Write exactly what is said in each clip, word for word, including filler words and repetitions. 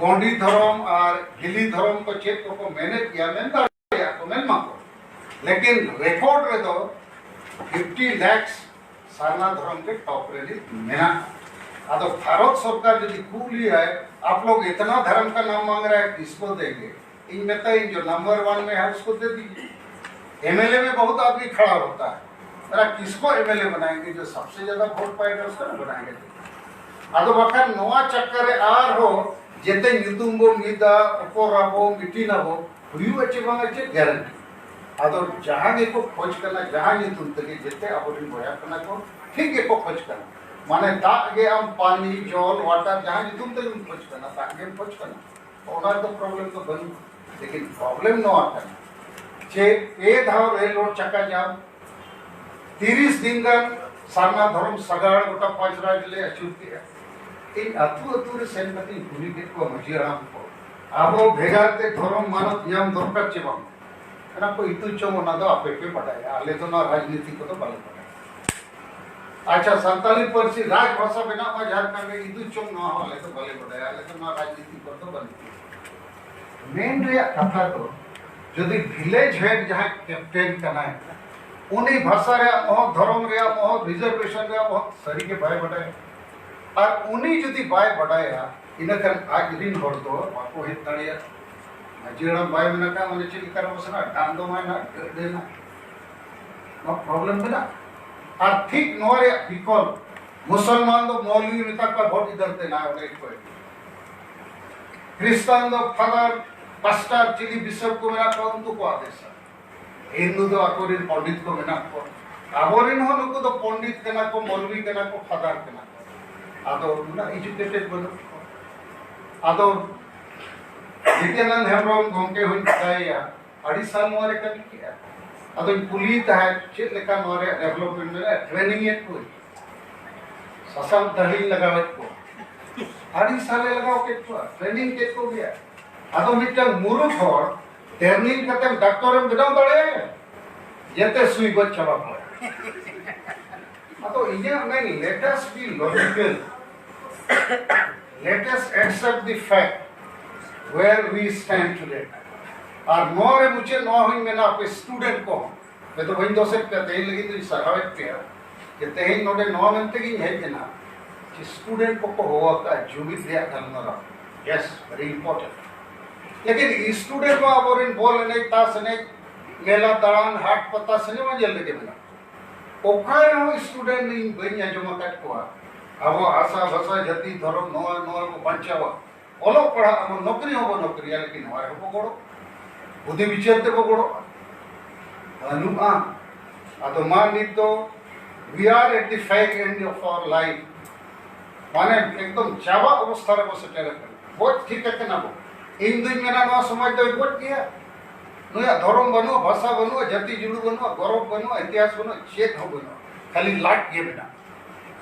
ᱜᱚᱸᱰᱤ ᱫᱷᱚᱨᱚᱢ ᱟᱨ ᱦᱤᱞᱤ ᱫᱷᱚᱨᱚᱢ ᱠᱚ ᱪᱮᱫ ᱠᱚᱠᱚ ᱢᱮᱱᱮᱫ ᱜᱮᱭᱟ, ᱢᱮᱱ ᱫᱟᱲᱮᱭᱟᱜᱼᱟ ᱠᱚ, ᱢᱮᱱ ᱢᱟᱠᱚ, ᱞᱮᱠᱤᱱ ᱨᱮᱠᱚᱨᱰ ᱨᱮᱫᱚ ᱯᱷᱤᱯᱴᱤ ᱞᱮᱠᱥ ᱥᱟᱨᱱᱟ ᱫᱷᱚᱨᱚᱢ ᱜᱮ ᱴᱚᱯ ᱨᱮ ᱢᱮᱱᱟᱜᱼᱟ᱾ ᱟᱫᱚ ᱵᱷᱟᱨᱚᱛ ᱥᱚᱨᱠᱟᱨ ᱡᱩᱫᱤ ᱠᱩᱞᱤᱭᱟᱭ, "आप लोग इतना धर्म का नाम मांग रहे हैं, किसको देंगे?" ᱤᱧ ᱢᱮᱛᱟᱭᱟᱹᱧ, "जो नंबर वन में है, उसको दे दीजिए।" एमएलए में बहुत आदमी खड़ा होता है, मेरा किसको एमएलए बनाएंगे? जो सबसे ज्यादा वोट पाएगा, उसको ना बनाएंगे। ᱟᱫᱚ ᱵᱟᱠᱷᱟᱱ ᱱᱚᱣᱟ ᱪᱟᱠᱠᱟ ᱨᱮ ᱟᱨᱦᱚᱸ ᱡᱮᱛᱮ ᱧᱩᱛᱩᱢ ᱵᱚ ᱢᱤᱫᱟ, ᱚᱯᱚᱨᱟᱵᱚ, ᱢᱤᱴᱤᱱᱟᱵᱚ, ᱦᱩᱭᱩᱜᱼᱟ ᱪᱮ ᱵᱟᱝᱟ, ᱪᱮᱫ ᱜᱮᱨᱮᱱᱴᱤ? ᱟᱫᱚ ᱡᱟᱦᱟᱸ ᱜᱮᱠᱚ ᱠᱷᱚᱡᱽ ᱠᱟᱱᱟ, ᱡᱟᱦᱟᱸ ᱧᱩᱛᱩᱢ ᱛᱮᱜᱮ, ᱡᱮᱛᱮ ᱟᱵᱚᱨᱮᱱ ᱵᱚᱭᱦᱟ ᱠᱟᱱᱟ ᱠᱚ, ᱴᱷᱤᱠ ᱜᱮᱠᱚ ᱠᱷᱚᱡᱽ ᱠᱟᱱᱟ᱾ ᱢᱟᱱᱮ ᱫᱟᱜ ᱜᱮ ᱟᱢ ᱯᱟᱱᱤ, ᱡᱚᱞ, ᱣᱟᱴᱟᱨ, ᱡᱟᱦᱟᱸ ᱧᱩᱛᱩᱢ ᱛᱮᱜᱮᱢ ᱠᱷᱚᱡᱽ ᱠᱟᱱᱟ, ᱫᱟᱜ ᱜᱮᱢ ᱠᱷᱚᱡᱽ ᱠᱟᱱᱟ, ᱚᱱᱟ ᱨᱮᱫᱚ ᱯᱨᱚᱵᱞᱮᱢ ᱫᱚ ᱵᱟᱹᱱᱩᱜᱼᱟ᱾ ᱞᱮᱠᱤᱱ ᱯᱨᱚᱵᱞᱮᱢ ᱱᱚᱣᱟ ᱠᱟᱱᱟ ᱡᱮ ᱯᱮ ᱫᱷᱟᱣ ᱨᱮᱞ ᱨᱳᱰ ᱪᱟᱠᱟ ᱡᱟᱢ, ᱛᱤᱨᱤᱥ ᱫᱤᱱ ᱜᱟᱱ ᱥᱟᱨᱱᱟ ᱫᱷᱚᱨᱚᱢ ᱥᱟᱜᱟᱲ ᱜᱚᱴᱟ ᱯᱟᱸᱪ ᱨᱟᱡᱽ ᱞᱮ ᱟᱹᱪᱩᱨ ᱠᱮᱜᱼᱟ᱾ ᱤᱧ ᱟᱹᱛᱩ ᱟᱹᱛᱩ ᱨᱮ ᱥᱮᱱ ᱠᱟᱛᱮ ᱤᱧ ᱠᱩᱞᱤ ᱠᱮᱫ ᱠᱚᱣᱟ ᱢᱟᱹᱡᱷᱤ ᱦᱟᱲᱟᱢ ᱠᱚ, "ᱟᱵᱚ ᱵᱷᱮᱜᱟᱨ ᱛᱮ ᱫᱷᱚᱨᱚᱢ ᱢᱟᱱᱚᱛ ᱧᱟᱢ ᱫᱚᱨᱠᱟᱨ ᱪᱮ ᱵᱟᱝ?" ᱚᱱᱟ ᱠᱚ ᱤᱛᱩ ᱪᱚᱝ, ᱚᱱᱟ ᱫᱚ ᱟᱯᱮ ᱯᱮ ᱵᱟᱰᱟᱭᱟ, ᱟᱞᱮ ᱫᱚ ᱱᱚᱣᱟ ᱨᱟᱡᱽᱱᱤᱛᱤ ᱠᱚᱫᱚ ᱵᱟᱞᱮ ᱵᱟᱰᱟᱭᱟ᱾ ᱟᱪᱪᱷᱟ, ᱥᱟᱱᱛᱟᱲᱤ ᱯᱟᱹᱨᱥᱤ ᱨᱟᱡᱽ ᱵᱷᱟᱥᱟ ᱵᱮᱱᱟᱜ ᱢᱟ ᱡᱷᱟᱲᱠᱷᱚᱸᱰ ᱨᱮ, ᱤᱛᱩ ᱪᱚᱝ, ᱱᱚᱣᱟ ᱦᱚᱸ ᱟᱞᱮ ᱫᱚ ᱵᱟᱞᱮ ᱵᱟᱰᱟᱭᱟ, ᱟᱞᱮ ᱫᱚ ᱱᱚᱣᱟ ᱨᱟᱡᱽᱱᱤᱛᱤ ᱠᱚᱨᱮ ᱫᱚ ᱵᱟᱹᱱᱩᱜ ᱞᱮᱭᱟ᱾ ᱢᱮᱱ ᱨᱮᱭᱟᱜ ᱠᱟᱛᱷᱟ ᱫᱚ, ᱡᱩᱫᱤ ᱵᱷᱤᱞᱮᱡᱽ ᱦᱮᱰ ᱡᱟᱦᱟᱸᱭ ᱠᱮᱯᱴᱮᱱ ᱠᱟᱱᱟᱭ, ᱩᱱᱤ ᱵᱷᱟᱥᱟ ᱨᱮᱭᱟᱜ ᱢᱚᱦᱚᱛ, ᱫᱷᱚᱨᱚᱢ ᱨᱮᱭᱟᱜ ᱢᱚᱦᱚᱛ, ᱨᱤᱡᱟᱨᱵᱷᱮᱥᱚᱱ ᱨᱮᱭᱟᱜ ᱢᱚᱦᱚᱛ ᱥᱟᱹᱨᱤ ᱜᱮ ᱵᱟᱭ ᱵᱟᱰᱟᱭᱟ᱾ ᱟᱨ ᱩᱱᱤ ᱡᱩᱫᱤ ᱵᱟᱭ ᱵᱟᱰᱟᱭᱟ, ᱤᱱᱟᱹ ᱠᱷᱟᱱ ᱟᱡ ᱨᱤᱱ ᱦᱚᱲ ᱫᱚ ᱵᱟᱠᱚ ᱦᱮᱡ ᱫᱟᱲᱮᱭᱟᱜᱼᱟ᱾ ᱢᱟᱹᱡᱷᱤ ᱦᱟᱲᱟᱢ ᱵᱟᱭ ᱢᱮᱱ ᱠᱟᱜ, ᱢᱟᱱᱮ ᱪᱮᱫ ᱞᱮᱠᱟ ᱨᱮ ᱵᱚᱥᱮᱱᱟ, ᱰᱟᱸᱰ ᱫᱚ ᱢᱟᱭ ᱱᱟᱜ, ᱰᱟᱹᱜ ᱰᱟᱹᱜ ᱱᱟᱜ᱾ ᱱᱚᱣᱟ ᱯᱨᱚᱵᱞᱮᱢ ᱢᱮᱱᱟᱜᱼᱟ᱾ ᱟᱨ ᱴᱷᱤᱠ ᱱᱚᱣᱟ ᱨᱮᱭᱟᱜ ᱵᱤᱠᱚᱞᱯ, ᱢᱩᱥᱚᱞᱢᱟᱱ ᱫᱚ ᱢᱚᱞᱣᱤ ᱢᱮᱛᱟ ᱠᱚᱣᱟ, ᱵᱷᱳᱴ ᱤᱫᱟᱹᱨ ᱛᱮ ᱱᱟᱜ ᱚᱸᱰᱮ ᱜᱮᱠᱚ ᱮᱢᱟ᱾ ᱠᱷᱨᱤᱥᱴᱟᱱ ᱫᱚ ᱯᱷᱟᱫᱟᱨ, ᱯᱟᱥᱴᱟᱨ, ᱪᱤᱞᱤ ᱵᱤᱥᱚᱯ ᱠᱚ ᱢᱮᱱᱟᱜ ᱠᱚᱣᱟ, ᱩᱱᱠᱩ ᱠᱚ ᱟᱫᱮᱥᱟ᱾ ᱦᱤᱱᱫᱩ ᱫᱚ ᱟᱠᱚᱨᱮᱱ ᱯᱚᱱᱰᱤᱛ ᱠᱚ ᱢᱮᱱᱟᱜ ᱠᱚᱣᱟ᱾ ᱟᱵᱚᱨᱮᱱ ᱦᱚᱸ ᱱᱩᱠᱩ ᱫᱚ ᱯᱚᱱᱰᱤᱛ ᱠᱟᱱᱟ ᱠᱚ, ᱢᱚᱞᱣᱤ ᱠᱟᱱᱟ ᱠᱚ, ᱯᱷᱟᱫᱟᱨ ᱠᱟᱱᱟ ᱠᱚ᱾ ᱟᱫᱚ ᱩᱱᱟᱹᱜ ᱮᱡᱩᱠᱮᱴᱮᱰ ᱵᱟᱹᱱᱩᱜ ᱠᱚᱣᱟ᱾ ᱟᱫᱚ ᱱᱤᱛᱭᱟᱱᱟᱱᱫ ᱦᱮᱢᱵᱨᱚᱢ ᱜᱚᱢᱠᱮ ᱦᱚᱸᱧ ᱵᱟᱰᱟᱭᱮᱭᱟ, ᱟᱹᱰᱤ ᱥᱟᱞ ᱱᱚᱣᱟ ᱨᱮ ᱠᱟᱹᱢᱤ ᱠᱮᱜᱼᱟ᱾ ᱟᱫᱚᱧ ᱠᱩᱞᱤᱭᱮ ᱛᱟᱦᱮᱸᱫ, "ᱪᱮᱫ ᱞᱮᱠᱟ ᱱᱚᱣᱟ ᱨᱮᱭᱟᱜ ᱰᱮᱵᱷᱞᱚᱯᱢᱮᱱᱴ ᱢᱮᱱᱟᱜᱼᱟ?" ᱴᱨᱮᱱᱤᱝ ᱮᱫ ᱠᱚᱣᱟᱹᱧ, ᱥᱟᱥᱟᱝ ᱫᱟᱲᱤᱧ ᱞᱟᱜᱟᱣᱮᱫ ᱠᱚᱣᱟ᱾ ᱟᱹᱰᱤ ᱥᱟᱞᱮ ᱞᱟᱜᱟᱣ ᱠᱮᱫ ᱠᱚᱣᱟ, ᱴᱨᱮᱱᱤᱝ ᱠᱮᱫ ᱠᱚ ᱜᱮᱭᱟ᱾ ᱟᱫᱚ ᱢᱤᱫᱴᱟᱝ ᱢᱩᱨᱩᱠᱷ ᱦᱚᱲ ᱴᱨᱮᱱᱤᱝ ᱠᱟᱛᱮᱢ ᱰᱟᱠᱛᱚᱨᱮᱢ ᱵᱮᱱᱟᱣ ᱫᱟᱲᱮᱭᱟᱭᱟ? ᱡᱮᱛᱮ ᱥᱩᱭ ᱜᱚᱡ ᱪᱟᱵᱟ ᱠᱚᱣᱟ᱾ ᱟᱫᱚ ᱤᱧᱟᱹᱜ ᱢᱮᱱ, let us be logical᱾ Let us accept the fact where we stand today. ᱟᱨ ᱱᱚᱣᱟ ᱨᱮ ᱢᱩᱪᱟᱹᱫ ᱱᱚᱣᱟ ᱦᱚᱸᱧ ᱢᱮᱱᱟ, ᱟᱯᱮ ᱥᱴᱩᱰᱮᱱᱴ ᱠᱚᱦᱚᱸ, ᱟᱯᱮ ᱫᱚ ᱵᱟᱹᱧ ᱫᱚᱥᱮᱫ ᱯᱮᱭᱟ, ᱛᱮᱦᱮᱧ ᱞᱟᱹᱜᱤᱫ ᱫᱚᱧ ᱥᱟᱨᱦᱟᱣᱮᱫ ᱯᱮᱭᱟ ᱡᱮ ᱛᱮᱦᱮᱧ ᱱᱚᱰᱮ ᱱᱚᱣᱟ ᱢᱮᱱᱛᱮ ᱜᱤᱧ ᱦᱮᱡ ᱮᱱᱟ ᱡᱮ ᱥᱴᱩᱰᱮᱱᱴ ᱠᱚᱠᱚ ᱦᱚᱦᱚ ᱟᱠᱟᱫᱼᱟ ᱡᱩᱢᱤᱫ ᱨᱮᱭᱟᱜ ᱜᱟᱞᱢᱟᱨᱟᱣ᱾ Yes, very important. ᱞᱮᱠᱤᱱ ᱥᱴᱩᱰᱮᱱᱴ ᱢᱟ ᱟᱵᱚᱨᱮᱱ ᱵᱚᱞ ᱮᱱᱮᱡ, ᱛᱟᱥ ᱮᱱᱮᱡ, ᱢᱮᱞᱟ ᱫᱟᱬᱟᱱ, ᱦᱟᱴ ᱯᱟᱛᱟ, ᱥᱤᱱᱮᱢᱟ ᱧᱮᱞ ᱨᱮᱜᱮ ᱢᱮᱱᱟᱜ ᱠᱚᱣᱟ᱾ ᱚᱠᱟ ᱨᱮᱦᱚᱸ ᱥᱴᱩᱰᱮᱱᱴ ᱤᱧ ᱵᱟᱹᱧ ᱟᱸᱡᱚᱢ ᱟᱠᱟᱫ ᱠᱚᱣᱟ ᱟᱵᱚ ᱦᱟᱥᱟ ᱵᱷᱟᱥᱟ ᱡᱟᱹᱛᱤ ᱫᱷᱚᱨᱚᱢ ᱱᱚᱣᱟ ᱱᱚᱣᱟ ᱵᱚ ᱵᱟᱧᱪᱟᱣᱟ, ᱚᱞᱚᱜ ᱯᱟᱲᱦᱟᱜ ᱟᱵᱚ, ᱱᱚᱠᱨᱤ ᱦᱚᱸᱵᱚ ᱱᱚᱠᱨᱤᱭᱟ, ᱞᱮᱠᱤᱱ ᱱᱚᱣᱟ ᱨᱮᱦᱚᱸ ᱵᱚ ᱜᱚᱲᱚ, ᱵᱩᱫᱷᱤ ᱵᱤᱪᱟᱹᱨ ᱛᱮᱵᱚ ᱜᱚᱲᱚᱜᱼᱟ? ᱵᱟᱹᱱᱩᱜᱼᱟ᱾ ᱟᱫᱚ ᱢᱟ ᱱᱤᱛ ᱫᱚ we are at the fag end of our life, ᱢᱟᱱᱮ ᱮᱠᱫᱚᱢ ᱪᱟᱵᱟ ᱚᱵᱚᱥᱛᱷᱟ ᱨᱮᱵᱚ ᱥᱮᱴᱮᱨ ᱟᱠᱟᱱᱟ᱾ ᱜᱚᱡ ᱴᱷᱤᱠ ᱟᱠᱟᱱᱟ ᱵᱚ᱾ ᱤᱧ ᱫᱩᱧ ᱢᱮᱱᱟ ᱱᱚᱣᱟ ᱥᱚᱢᱟᱡᱽ ᱫᱚᱭ ᱜᱚᱡ ᱜᱮᱭᱟ᱾ ᱱᱩᱭᱟᱜ ᱫᱷᱚᱨᱚᱢ ᱵᱟᱹᱱᱩᱜᱼᱟ, ᱵᱷᱟᱥᱟ ᱵᱟᱹᱱᱩᱜᱼᱟ, ᱡᱟᱹᱛᱤ ᱡᱩᱲᱩ ᱵᱟᱹᱱᱩᱜᱼᱟ, ᱜᱚᱨᱚᱵᱽ ᱵᱟᱹᱱᱩᱜᱼᱟ, ᱤᱛᱤᱦᱟᱥ ᱵᱟᱹᱱᱩᱜᱼᱟ, ᱪᱮᱫ ᱦᱚᱸ ᱵᱟᱹᱱᱩᱜᱼᱟ, ᱠᱷᱟᱹᱞᱤ ᱞᱟᱡ ᱜᱮ ᱢᱮᱱᱟᱜᱼᱟ᱾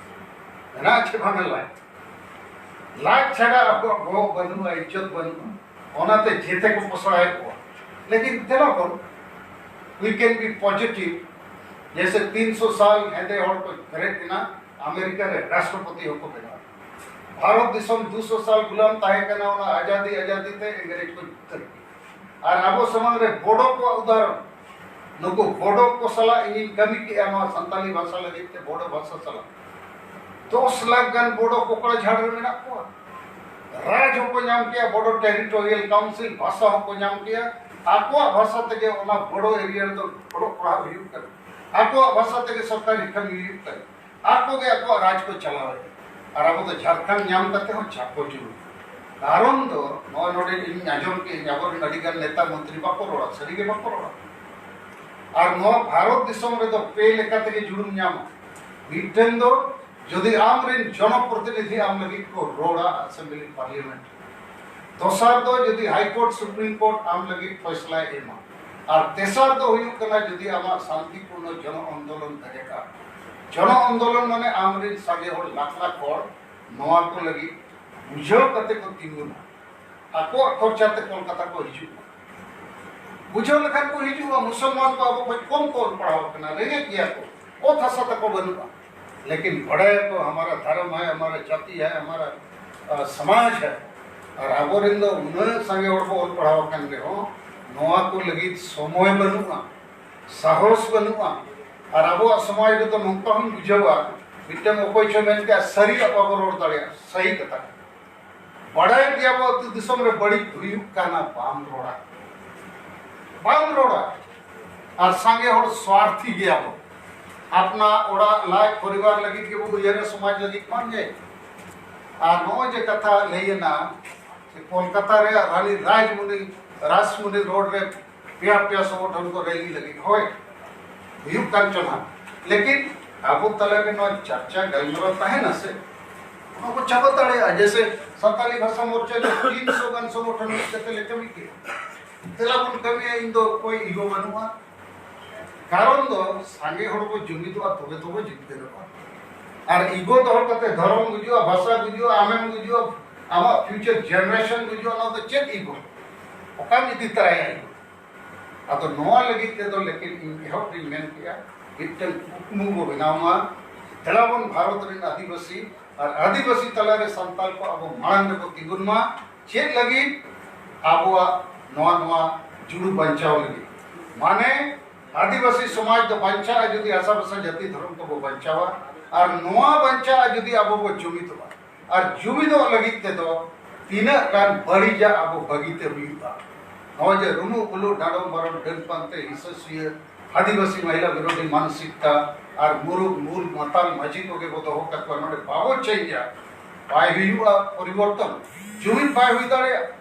ᱢᱮᱱᱟᱜᱼᱟ ᱪᱮ ᱵᱟᱝ ᱞᱟᱡ? ᱞᱟᱡ ᱪᱷᱟᱰᱟ ᱟᱵᱚᱣᱟᱜ ᱵᱚᱦᱚᱜ ᱵᱟᱹᱱᱩᱜᱼᱟ, ᱤᱡᱽᱡᱚᱛ ᱵᱟᱹᱱᱩᱜᱼᱟ, ᱚᱱᱟᱛᱮ ᱡᱮᱛᱮ ᱠᱚ ᱯᱚᱥᱲᱟᱭᱮᱫ ᱠᱚᱣᱟ᱾ ᱞᱮᱠᱤᱱ ᱫᱮᱞᱟ ᱵᱚᱱ, we can be positive. ᱡᱮᱥᱮ ᱛᱤᱱ ᱥᱚ ᱥᱟᱞ ᱦᱮᱸᱫᱮ ᱦᱚᱲ ᱠᱚ ᱵᱮᱨᱮᱫ ᱮᱱᱟ, ᱟᱢᱮᱨᱤᱠᱟ ᱨᱮ ᱨᱟᱥᱴᱨᱚᱯᱚᱛᱤ ᱦᱚᱸᱠᱚ ᱵᱮᱱᱟᱣ ᱮᱱᱟ᱾ ᱵᱷᱟᱨᱚᱛ ᱫᱤᱥᱚᱢ ᱫᱩ ᱥᱚ ᱥᱟᱞ ᱜᱩᱞᱟᱢ ᱛᱟᱦᱮᱸ ᱠᱟᱱᱟ, ᱚᱱᱟ ᱟᱡᱟᱫᱤ ᱟᱡᱟᱫᱤ ᱛᱮ ᱤᱝᱨᱮᱡᱽ ᱠᱚ ᱡᱤᱛᱠᱟᱹᱨ ᱠᱮᱫᱟ᱾ ᱟᱨ ᱟᱵᱚ ᱥᱟᱢᱟᱝ ᱨᱮ ᱵᱳᱰᱳ ᱠᱚᱣᱟᱜ ᱩᱫᱟᱦᱚᱨᱚᱱ, ᱱᱩᱠᱩ ᱵᱳᱰᱳ ᱠᱚ ᱥᱟᱞᱟᱜ ᱤᱧᱤᱧ ᱠᱟᱹᱢᱤ ᱠᱮᱜᱼᱟ ᱱᱚᱣᱟ ᱥᱟᱱᱛᱟᱞᱤ ᱵᱷᱟᱥᱟ ᱞᱟᱹᱜᱤᱫ ᱛᱮ, ᱵᱳᱰᱳ ᱵᱷᱟᱥᱟ ᱥᱟᱞᱟᱜ᱾ ᱫᱚᱥ ᱞᱟᱠᱷ ᱜᱟᱱ ᱵᱳᱰᱳ ᱠᱚᱠᱲᱟ ᱡᱷᱟᱲ ᱨᱮ ᱢᱮᱱᱟᱜ ᱠᱚᱣᱟ᱾ ᱨᱟᱡᱽ ᱦᱚᱸᱠᱚ ᱧᱟᱢ ᱠᱮᱜᱼᱟ, ᱵᱳᱰᱳ ᱴᱮᱨᱤᱴᱳᱨᱤᱭᱟᱞ ᱠᱟᱣᱩᱱᱥᱤᱞ, ᱵᱷᱟᱥᱟ ᱦᱚᱸᱠᱚ ᱧᱟᱢ ᱠᱮᱜᱼᱟ᱾ ᱟᱠᱚᱣᱟᱜ ᱵᱷᱟᱥᱟ ᱛᱮᱜᱮ ᱚᱱᱟ ᱵᱳᱰᱳ ᱮᱨᱤᱭᱟ ᱨᱮᱫᱚ ᱚᱞᱚᱜ ᱯᱟᱲᱦᱟᱜ ᱦᱩᱭᱩᱜ ᱠᱟᱱᱟ, ᱟᱠᱚᱣᱟᱜ ᱵᱷᱟᱥᱟ ᱛᱮᱜᱮ ᱥᱚᱨᱠᱟᱨᱤ ᱠᱟᱹᱢᱤ ᱦᱩᱭᱩᱜ ᱠᱟᱱᱟ, ᱟᱠᱚᱜᱮ ᱟᱠᱚᱣᱟᱜ ᱨᱟᱡᱽ ᱠᱚ ᱪᱟᱞᱟᱣᱮᱫᱼᱟ᱾ ᱟᱨ ᱟᱵᱚ ᱫᱚ ᱡᱷᱟᱲᱠᱷᱚᱸᱰ ᱧᱟᱢ ᱠᱟᱛᱮ ᱦᱚᱸ ᱪᱟᱯᱚ ᱡᱩᱲᱩ᱾ ᱠᱟᱨᱚᱱ ᱫᱚ ᱱᱚᱜᱼᱚᱭ ᱱᱚᱰᱮ ᱤᱧ ᱟᱸᱡᱚᱢ ᱠᱮᱜᱼᱟᱹᱧ, ᱟᱵᱚᱨᱮᱱ ᱟᱹᱰᱤᱜᱟᱱ ᱱᱮᱛᱟ ᱢᱚᱱᱛᱨᱤ ᱵᱟᱠᱚ ᱨᱚᱲᱟ, ᱥᱟᱹᱨᱤᱜᱮ ᱵᱟᱠᱚ ᱨᱚᱲᱟ᱾ ᱟᱨ ᱱᱚᱣᱟ ᱵᱷᱟᱨᱚᱛ ᱫᱤᱥᱚᱢ ᱨᱮᱫᱚ ᱯᱮ ᱞᱮᱠᱟ ᱛᱮᱜᱮ ᱡᱩᱲᱩᱢ ᱧᱟᱢᱟ᱾ ᱢᱤᱫᱴᱮᱱ ᱫᱚ ᱡᱩᱫᱤ ᱟᱢᱨᱮᱱ ᱡᱚᱱᱚᱯᱨᱚᱛᱤᱱᱤᱫᱷᱤ ᱟᱢ ᱞᱟᱹᱜᱤᱫ ᱠᱚ ᱨᱚᱲᱟ ᱟᱥᱮᱢᱵᱞᱤ ᱯᱟᱨᱞᱤᱭᱟᱢᱮᱱᱴ ᱨᱮ, ᱫᱚᱥᱟᱨ ᱫᱚ ᱡᱩᱫᱤ ᱦᱟᱭ ᱠᱳᱨᱴ ᱥᱩᱯᱨᱤᱢ ᱠᱳᱨᱴ ᱟᱢ ᱞᱟᱹᱜᱤᱫ ᱯᱷᱚᱭᱥᱞᱟᱭ ᱮᱢᱟ, ᱟᱨ ᱛᱮᱥᱟᱨ ᱫᱚ ᱦᱩᱭᱩᱜ ᱠᱟᱱᱟ ᱡᱩᱫᱤ ᱟᱢᱟᱜ ᱥᱟᱱᱛᱤᱯᱩᱨᱱᱚ ᱡᱚᱱᱚ ᱟᱱᱫᱳᱞᱚᱱ ᱵᱮᱨᱮᱫᱼᱟ᱾ ᱡᱚᱱᱚ ᱟᱱᱫᱳᱞᱚᱱ ᱢᱟᱱᱮ ᱟᱢᱨᱮᱱ ᱥᱟᱸᱜᱮ ᱦᱚᱲ, ᱞᱟᱠᱷ ᱞᱟᱠᱷ ᱦᱚᱲ ᱱᱚᱣᱟ ᱠᱚ ᱞᱟᱹᱜᱤᱫ ᱵᱩᱡᱷᱟᱹᱣ ᱠᱟᱛᱮ ᱠᱚ ᱛᱤᱸᱜᱩᱱᱟ, ᱟᱠᱚᱣᱟᱜ ᱠᱷᱚᱨᱪᱟ ᱛᱮ ᱠᱳᱞᱠᱟᱛᱟ ᱠᱚ ᱦᱤᱡᱩᱜᱼᱟ᱾ ᱵᱩᱡᱷᱟᱹᱣ ᱞᱮᱠᱷᱟᱱ ᱠᱚ ᱦᱤᱡᱩᱜᱼᱟ᱾ ᱢᱩᱥᱚᱞᱢᱟᱱ ᱠᱚ ᱟᱵᱚ ᱠᱷᱚᱱ ᱠᱚᱢ ᱠᱚ ᱚᱞ ᱯᱟᱲᱦᱟᱣ ᱟᱠᱟᱱᱟ, ᱨᱮᱸᱜᱮᱡ ᱜᱮᱭᱟ ᱠᱚ, ᱚᱛ ᱦᱟᱥᱟ ᱛᱟᱠᱚ ᱵᱟᱹᱱᱩᱜᱼᱟ, ᱞᱮᱠᱤᱱ ᱵᱟᱲᱟᱭᱟᱠᱚ ᱦᱟᱢᱟᱨᱟ ᱫᱷᱚᱨᱢ ᱦᱟᱭ, ᱦᱟᱢᱟᱨᱟ ᱡᱟᱹᱛᱤ ᱦᱟᱭ, ᱦᱟᱢᱟᱨᱟ ᱥᱚᱢᱟᱡᱽ ᱦᱮ᱾ ᱟᱨ ᱟᱵᱚᱨᱮᱱ ᱫᱚ ᱩᱱᱟᱹᱜ ᱥᱟᱸᱜᱮ ᱦᱚᱲ ᱠᱚ ᱚᱞ ᱯᱟᱲᱦᱟᱣ ᱟᱠᱟᱱ ᱨᱮᱦᱚᱸ ᱱᱚᱣᱟ ᱠᱚ ᱞᱟᱹᱜᱤᱫ ᱥᱚᱢᱚᱭ ᱵᱟᱹᱱᱩᱜᱼᱟ, ᱥᱟᱦᱚᱥ ᱵᱟᱹᱱᱩᱜᱼᱟ᱾ ᱟᱨ ᱟᱵᱚᱣᱟᱜ ᱥᱚᱢᱟᱡᱽ ᱨᱮᱫᱚ ᱱᱚᱝᱠᱟ ᱦᱚᱸᱧ ᱵᱩᱡᱷᱟᱹᱣᱟ, ᱢᱤᱫᱴᱟᱝ ᱚᱠᱚᱭ ᱪᱚ ᱢᱮᱱ ᱠᱮᱜᱼᱟ, ᱥᱟᱹᱨᱤᱭᱟᱜ ᱵᱟᱵᱚ ᱨᱚᱲ ᱫᱟᱲᱮᱭᱟᱜᱼᱟ, ᱥᱟᱹᱦᱤ ᱠᱟᱛᱷᱟ᱾ ᱵᱟᱲᱟᱭ ᱜᱮᱭᱟ ᱵᱚ ᱟᱹᱛᱩ ᱫᱤᱥᱚᱢ ᱨᱮ ᱵᱟᱹᱲᱤᱡ ᱦᱩᱭᱩᱜ ᱠᱟᱱᱟ, ᱵᱟᱢ ᱨᱚᱲᱟ, ᱵᱟᱢ ᱨᱚᱲᱟ᱾ ᱟᱨ ᱥᱟᱸᱜᱮ ᱦᱚᱲ ᱥᱣᱟᱨᱛᱷᱤ ᱜᱮᱭᱟ ᱵᱚ, ᱟᱯᱱᱟ ᱚᱲᱟᱜ ᱞᱟᱡ ᱯᱚᱨᱤᱵᱟᱨ ᱞᱟᱹᱜᱤᱫ ᱜᱮᱵᱚ ᱩᱭᱦᱟᱹᱨᱟ, ᱥᱚᱢᱟᱡᱽ ᱞᱟᱹᱜᱤᱫ ᱵᱟᱝ ᱜᱮ᱾ ᱟᱨ ᱱᱚᱜᱼᱚᱭ ᱡᱮ ᱠᱟᱛᱷᱟ ᱞᱟᱹᱭ ᱮᱱᱟ, ᱠᱳᱞᱠᱟᱛᱟ ᱨᱮᱭᱟᱜ ᱨᱟᱱᱤ ᱨᱟᱡᱽᱢᱩᱱᱤ, ᱨᱟᱥᱢᱩᱱᱤ ᱨᱳᱰ ᱨᱮ ᱯᱮᱭᱟ ᱯᱮᱭᱟ ᱥᱚᱝᱜᱚᱴᱷᱚᱱ ᱠᱚ ᱨᱮᱞᱤ ᱞᱟᱹᱜᱤᱫ, ᱦᱳᱭ, ᱦᱩᱭᱩᱜ ᱠᱟᱱ ᱪᱚ ᱦᱟᱸᱜ, ᱞᱮᱠᱤᱱ ᱟᱵᱚ ᱛᱟᱞᱟᱨᱮ ᱱᱚᱣᱟ ᱪᱟᱨᱪᱟ ᱜᱟᱞᱢᱟᱨᱟᱣ ᱛᱟᱦᱮᱱᱟ ᱥᱮ, ᱚᱱᱟ ᱠᱚ ᱪᱟᱵᱟ ᱫᱟᱲᱮᱭᱟᱜᱼᱟ᱾ ᱡᱮᱥᱮ ᱥᱟᱱᱛᱟᱞᱤ ᱵᱷᱟᱥᱟ ᱢᱳᱨᱪᱟ ᱫᱚ ᱛᱤᱱ ᱥᱚ ᱜᱟᱱ ᱥᱚᱝᱜᱚᱴᱷᱚᱱ ᱢᱤᱫ ᱠᱟᱛᱮ ᱞᱮ ᱠᱟᱹᱢᱤ ᱠᱮᱫᱟ, ᱫᱮᱞᱟ ᱵᱚᱱ ᱠᱟᱹᱢᱤᱭᱟ, ᱤᱧ ᱫᱚ ᱚᱠᱚᱭ ᱤᱜᱳ ᱵᱟᱹᱱᱩᱜᱼᱟ᱾ ᱠᱟᱨᱚᱱ ᱫᱚ ᱥᱟᱸᱜᱮ ᱦᱚᱲ ᱠᱚ ᱡᱩᱢᱤᱫᱚᱜᱼᱟ, ᱛᱚᱵᱮ ᱛᱚᱵᱮ ᱡᱤᱛᱠᱟᱹᱨᱚᱜᱼᱟ᱾ ᱟᱨ ᱤᱜᱳ ᱫᱚᱦᱚ ᱠᱟᱛᱮ ᱫᱷᱚᱨᱚᱢ ᱜᱩᱡᱩᱜᱼᱟ, ᱵᱷᱟᱥᱟ ᱜᱩᱡᱩᱜᱼᱟ, ᱟᱢᱟᱜ ᱯᱷᱤᱭᱩᱪᱟᱨ ᱡᱮᱱᱟᱨᱮᱥᱚᱱ ᱜᱩᱡᱩᱜᱼᱟ, ᱚᱱᱟ ᱫᱚ ᱪᱮᱫ ᱤᱜᱳ? ᱚᱠᱟᱢ ᱤᱫᱤ ᱛᱟᱨᱟᱭᱟ ᱤᱜᱳ? ᱟᱫᱚ ᱱᱚᱣᱟ ᱞᱟᱹᱜᱤᱫ ᱛᱮᱫᱚ ᱞᱮᱠᱤᱱ ᱤᱧ ᱮᱦᱚᱵ ᱨᱤᱧ ᱢᱮᱱ ᱠᱮᱜᱼᱟ, ᱢᱤᱫᱴᱟᱝ ᱠᱩᱠᱢᱩ ᱵᱚ ᱵᱮᱱᱟᱣ ᱢᱟ, ᱫᱮᱞᱟ ᱵᱚᱱ ᱵᱷᱟᱨᱚᱛ ᱨᱮᱱ ᱟᱹᱫᱤᱵᱟᱹᱥᱤ ᱟᱨ ᱟᱹᱫᱤᱵᱟᱹᱥᱤ ᱛᱟᱞᱟᱨᱮ ᱥᱟᱱᱛᱟᱲ ᱠᱚ ᱟᱵᱚ ᱢᱟᱲᱟᱝ ᱨᱮᱵᱚ ᱛᱤᱸᱜᱩᱱ ᱢᱟ᱾ ᱪᱮᱫ ᱞᱟᱹᱜᱤᱫ? ᱟᱵᱚᱣᱟᱜ ᱱᱚᱣᱟ, ᱱᱚᱣᱟ ᱡᱩᱲᱩ ᱵᱟᱧᱪᱟᱣ ᱞᱟᱹᱜᱤᱫ᱾ ᱢᱟᱱᱮ ᱟᱹᱫᱤᱵᱟᱹᱥᱤ ᱥᱚᱢᱟᱡᱽ ᱫᱚ ᱵᱟᱧᱪᱟᱜᱼᱟ ᱡᱩᱫᱤ ᱟᱥᱟᱵᱷᱟᱥᱟ ᱡᱟᱹᱛᱤ ᱫᱷᱚᱨᱚᱢ ᱠᱚᱵᱚ ᱵᱟᱧᱪᱟᱣᱟ, ᱟᱨ ᱱᱚᱣᱟ ᱵᱟᱧᱪᱟᱜᱼᱟ ᱡᱩᱫᱤ ᱟᱵᱚ ᱵᱚ ᱡᱩᱢᱤᱫᱚᱜᱼᱟ᱾ ᱟᱨ ᱡᱩᱢᱤᱫᱚᱜ ᱞᱟᱹᱜᱤᱫ ᱛᱮᱫᱚ ᱛᱤᱱᱟᱹᱜ ᱜᱟᱱ ᱵᱟᱹᱲᱤᱡᱟᱜ ᱟᱵᱚ ᱵᱟᱹᱜᱤᱛᱮ ᱦᱩᱭᱩᱜᱼᱟ᱾ ᱱᱚᱜᱼᱚᱭ ᱡᱮ ᱨᱩᱢᱩᱜ ᱵᱩᱞᱩᱜ, ᱰᱟᱸᱰᱚᱢ ᱵᱟᱨᱚᱱ, ᱰᱟᱹᱱ ᱯᱟᱱᱛᱮ, ᱦᱤᱸᱥᱟᱹ ᱥᱩᱭᱟᱹ, ᱟᱹᱫᱤᱵᱟᱹᱥᱤ ᱢᱚᱦᱤᱞᱟ ᱵᱤᱨᱳᱫᱷᱤ ᱢᱟᱱᱥᱤᱠᱛᱟ ᱟᱨ ᱢᱩᱨᱩᱠ ᱢᱩᱞ ᱢᱟᱛᱟᱞ ᱢᱟᱹᱡᱷᱤ ᱠᱚᱜᱮ ᱵᱚ ᱫᱚᱦᱚ ᱠᱟᱠᱚᱣᱟ, ᱱᱚᱰᱮ ᱵᱟᱵᱚ ᱪᱮᱧᱡᱟ, ᱵᱟᱭ ᱦᱩᱭᱩᱜᱼᱟ ᱯᱚᱨᱤᱵᱚᱨᱛᱚᱱ, ᱡᱩᱢᱤᱫ ᱵᱟᱭ ᱦᱩᱭ ᱫᱟᱲᱮᱭᱟᱜᱼᱟ᱾